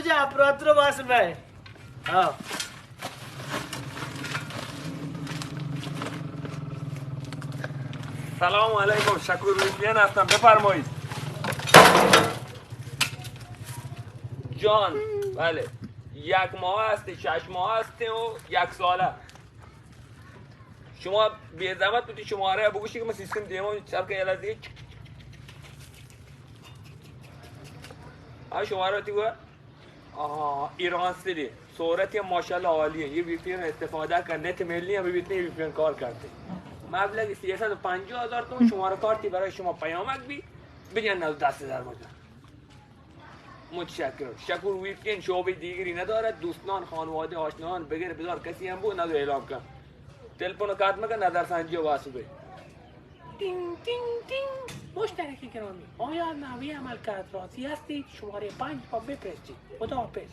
جا، پراترو واسه بای. ها. سلام علیکم، شکور وی پی ان هستم، بفرمایید. جان، بله، یک ماه هستی، شش ماه هستی و یک ساله. شما بی زحمت بودی شماره بگوشی که من سیستم دیما چپ که یلا دیگه. ها، شماره تی گوه؟ آها، ایران سری. صورت هم ماشاءالله عالیه. یه وی پی ان استفاده کن، نت ملی هم بی وی پی ان کار کرده. مبلغ سیصد و پنجاه هزار تومن شماره کارتی برای شما پیامک بی، بجن نزد دست در بجن. متشکرم. شکور وی پی ان شعبهٔ دیگری ندارد. دوستان، خانواده، آشنایان، بگر بدار کسی هم بود، نزد اعلام کن. تلفن و قطع مکن، نظرسنجی و واسطه. تینگ، تینگ، تینگ. مشترک گرامی، آیا نحوهٔ عملکرد راضی هستید؟ شمارهٔ پنج را بپرستید. خداحافظ.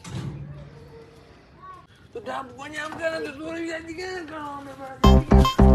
تو دم کنی هم کنه، تو زور بیاد دیگه، کنم ببر.